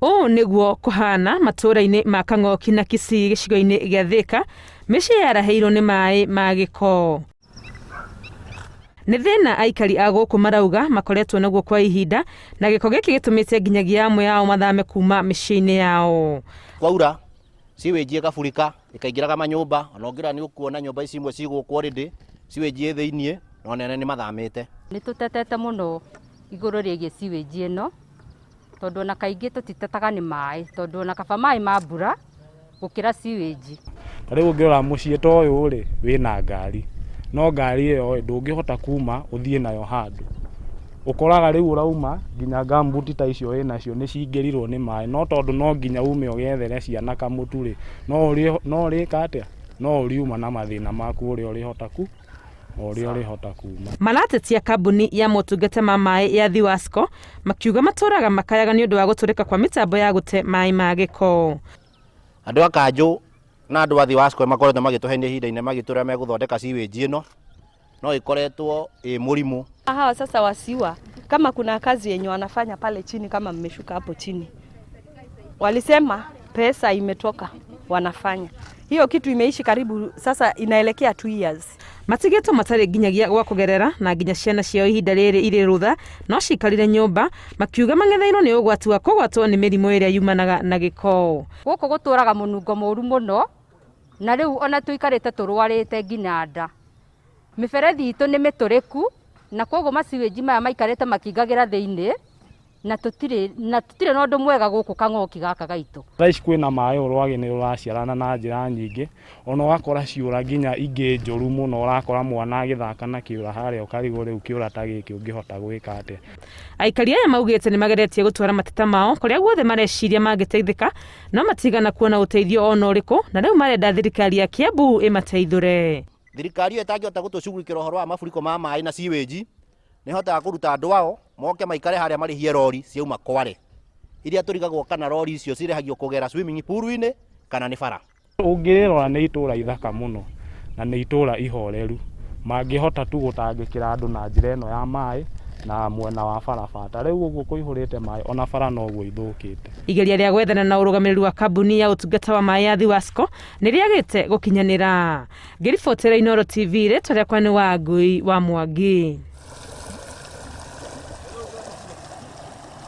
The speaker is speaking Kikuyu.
Ũũ nĩguo kũhana matũũra-inĩ ma Kang'oki na Kisii gĩcigo-inĩ gĩa Thĩka, mĩciĩ yarahĩirwo nĩ maĩ ma gĩko. Nĩ thĩna aikari a gũkũ marauga makoretwo naguo kwa ihinda na gĩko gĩkĩ gĩtũmĩte nginyagia amwe ao mathame kuma mĩciĩ-inĩ yao. Kwaura sewage ĩgaburika ĩkaingĩraga manyũmba, ona ũngĩrora nĩ ũkuona nyũmba ici imwe ci gũkũ already sewage ĩ thĩiniĩ, no nene nĩ mathamĩte. Nĩ tũtetete mũno igũrũ rĩgiĩ sewage ĩno, tondũ ona kaingĩ tũtitetaga nĩ maĩ, tondũ ona kaba maĩ ma mbura gũkĩra sewage. Ta rĩu ũngĩrora mũciĩ ta ũyũ rĩ, wĩna ngari, no ngari ĩyo ĩ, ndũngĩhota kuma ũthiĩ nayo handũ. Ũkoraga rĩu ũrauma nginya gumboot ta icio wĩnacio nĩ cingĩrirwo nĩ maĩ, no tondũ no nginya ume ũgethere ciana kamũtu rĩ, no ũrĩka atĩa? No ũriuma na mathĩna maku ũrĩa ũrĩhota ũrĩa ũrĩhota kuma. Maratetia kambuni ya motungata ma maĩ ya Thiwasco makiuga matũraga makayaga nĩ ũndũ wa gũtũrĩka kwa mĩtambo ya gũte maĩ ma gĩko. Andũ a kanjũ na andũ a Thiwasco makoretwo magĩtũhenia ihinda inene magĩtwĩra megũthondeka sewage ĩno, no ĩkoretwo ĩ mũrimũ. Hawa sasa wasiwa kama kuna kazi yenye wanafanya pale chini, kama mmeshuka hapo chini, walisema pesa imetoka, wanafanya hiyo kitu imeishi karibu sasa inaelekea 2 years. Matigĩtwo matarĩ nginyagia gwa kũgerera na nginya ciana ciao ihinda rĩrĩ irĩ rũtha no cikarire nyũmba makiuga mang'etheirwo nĩ ũgwati wa kũgwatwo nĩ mĩrimũ ĩrĩa yumanaga na gĩko. Gũkũ gũtũraga mũnungo mũru mũno, na rĩu ona tũikarĩte tũrwarĩte nginya nda. Mĩberethi itũ nĩ mĩtũrĩku, na koguo ma sewage maya maikarĩte makĩingagĩra thĩinĩ, na tũtirĩ na tũtirĩ na ũndũ mwega gũkũ kang'oki gaka gaitũ. Thaa ici kwĩna maĩ ũũ rwagĩ nĩ rũraciarana na njĩra nyingĩ, ona ũgakora ciũra nginya ingĩ njũru mũno, ũrakora mwana agĩthaka na kĩũra harĩa ũkarigwo rĩu kĩũra ta gĩkĩ ũngĩhota gwĩka atĩa. Aikari aya maugĩte nĩ mageretie gũtwara mateta mao kũrĩa guothe mareciria mangĩteithĩka no matigana kuona ũteithio ona ũrĩkũ na rĩu marenda thirikari ya Kiambu ĩmateithũre. Thirikari ĩyo ĩtangĩhota gũtũcugurikĩra ũhoro wa maburiko ma maĩ na sewage, nĩ ĩhotaga kũruta andũ ao moke maikare harĩa marĩhie rori ciauma Kware, iria tũrigagwo kana rori icio cirĩhagio kũgera swimming pool-inĩ kana nĩ bara. Ũngĩrĩrora nĩ itũra ithaka mũno na nĩ itũra ihoreru, mangĩhota tu gũtangĩkĩra andũ na njĩra ĩno ya maĩ na mwena wa barabara. Ta rĩu ũguo kũihũrĩte maĩ ona bara noguo ithũkĩte. Igeria rĩa gwethana na ũrũgamĩrĩri wa kambuni ya ũtungata wa maĩ ya Thiwasco nĩ rĩagĩte gũkinyanĩra. Ngĩribotera Inooro TV, rĩtwa rĩakwa nĩ Wangui wa Mwangi.